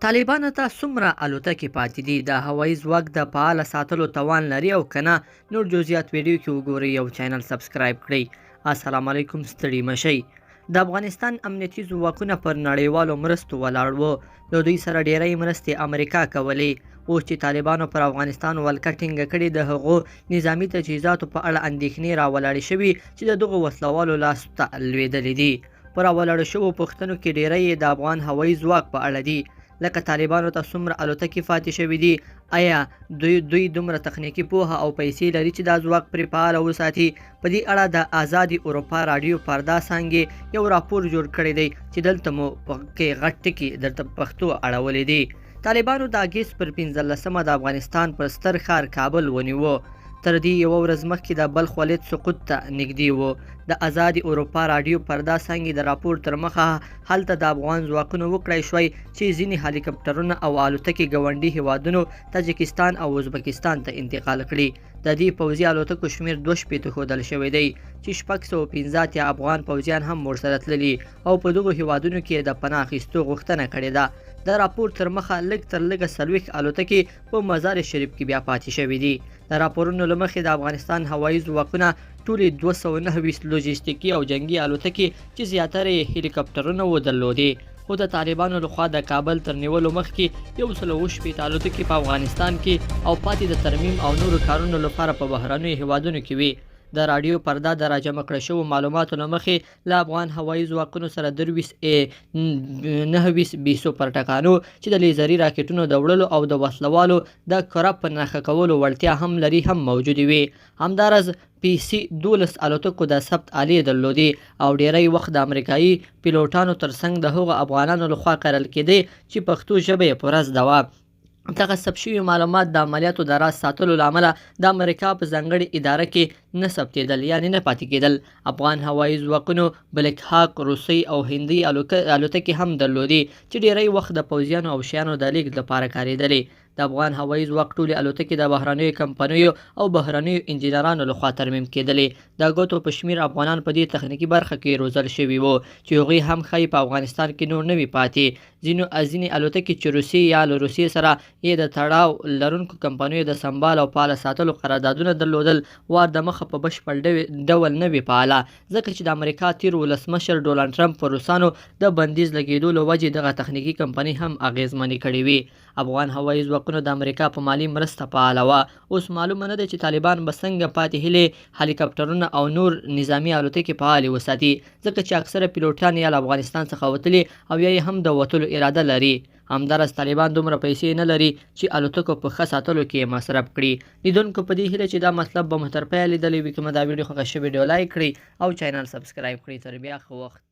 طالبانو ته څومره الوتکې پاتې دي؟ د هوایي ځواک د فعاله ساتلو توان لري او که نه؟ نور جزئیات ویډیو کې وګورئ او چینل سبسکرایب کړئ. السلام علیکم، ستړي مه شئ. د افغانستان امنیتي ځواکونه پر نړیوالو مرستو ولاړ وو. له دوی سره ډیری مرستې امریکا کولې. اوس چې طالبانو پر افغانستان ولکه ټینګه کړې، د هغو نظامي تجهیزاتو په اړه اندېښنې راولاړې شوي چې د دغو وسلوالو لاس ته لوېدلې دي. په راولاړو شوو پوښتنو کې ډیری یې د افغان هوایي ځواک په اړه دي، لکه طالبانو ته څومره الوتکې پاتې شوې دي؟ ایا دوی دومره تخنیکي پوهه او پیسې لري چې دا ځواک پرې فعاله وساتي؟ په دې اړه د ازادي اروپا راډیو پردا څانګې یو راپور جوړ کړی دی چې دلته مو کې غټ ټکي درته پښتو اړولې دي. طالبانو د اګست پر 15مه د افغانستان پر ستر ښار کابل ونیو. تر دې یوه ورځ مخکې د بلخ ولایت سقوط ته نږدې وو. د ازادي اروپا راډیو پردا څانګې د راپور تر مخه، هلته د افغان ځواکونو وکړای شوی چې ځینې هلیکپټرونه او الوتکې ګاونډي هیوادونو تاجکستان او ازبکستان ته انتقال کړي. د دې پوځي الوتکو شمېر 62 ښودل شوی دی چې 685 افغان پوځیان هم ورسره تللي او په دغو هیوادونو کې د پناه اخیستو غوښتنه کړې ده. د راپور تر مخه، لږ تر لږه 40 الوتکې په مزار شریف کې بیا پاتې شوې دي. د راپورونو له مخې، د افغانستان هوایي ځواکونه ټولې 229 لوژستیکي او جنګي الوتکې چې زیاتره یې هلیکاپټرونه وو درلودې، خو د طالبانو لخوا د کابل تر نیولو مخکې 160 الوتکې په افغانستان کې او پاتې د ترمیم او نورو کارونو لپاره په بهرنیو هیوادونو کې وې. د راډیو پرده د راجمع کړل شوو معلوماتو له مخې، له افغان هوایي ځواکونو سره 23 اې 29 بي سوپر ټکانو چې د لیزري راکټونو د وړلو او د وسلوالو د کره په نښه کولو وړتیا هم لري، هم موجودې وې. همداراز پي سي 12 الوتکو د ثبت آلې درلودې او ډیری وخت د امریکایي پیلوټانو ترڅنګ د هغو افغانانو لخوا کارل کېدې چې پښتو ژبه یې پوره زده وه. دغه ثبت شوي معلومات د عملیاتو د راز ساتلو له امله د امریکا په ځانګړې اداره کې نه ثبتېدل، یعنې نه پاتې کېدل. افغان هوایي ځواکونو بلک هاک روسۍ او هندۍ الوتکې هم درلودې چې ډیری وخت د پوځیانو او شیانو د لیږد لپاره کارېدلې. د افغان هوایي ځواک ټولې الوتکې د بهرنیو کمپنیو او بهرنیو انجینرانو لخوا ترمیم کېدلې. د ګوتو په شمېر افغانان په دې تخنیکي برخه کې روزل شوي وو چې هغوی هم ښایي په افغانستان کې نور نه وي پاتې. ځینې الوتکې چې روسیې یا له روسیې سره یې د تړاو لرونکو کمپنیو د سمبال او فعاله ساتلو قراردادونه درلودل، وار د مخه په بشپړ ډول نه وې فعاله، ځکه چې د امریکا تېر ولسمشر ډونالډ ټرمپ پر روسانو د بندیز لګېدو له وجې دغه تخنیکي کمپنۍ هم اغېزمنې کړې وې. افغان هوایي ځواکونه د امریکا په مالي مرسته فعاله وه. اوس معلومه نه ده چې طالبان به څنګه پاتې هیلې، هلیکاپټرونه او نور نظامي الوتکې فعالې وساتي، ځکه چې اکثره پیلوټان یا له افغانستان څخه وتلي او یا یې هم د وتلو اراده لري. همداراز طالبان دومره پیسې نه لري چې الوتکو په ښه ساتلو کې یې مصرف کړي. لیدونکو، په دې هیله چې دا مطلب به مو تر پایه لیدلی وي. که مو دا ویډیو خوښه شوې، ویډیو لایک کړئ او چینل سبسکرایب کړئ. تر بیا، ښه وخت.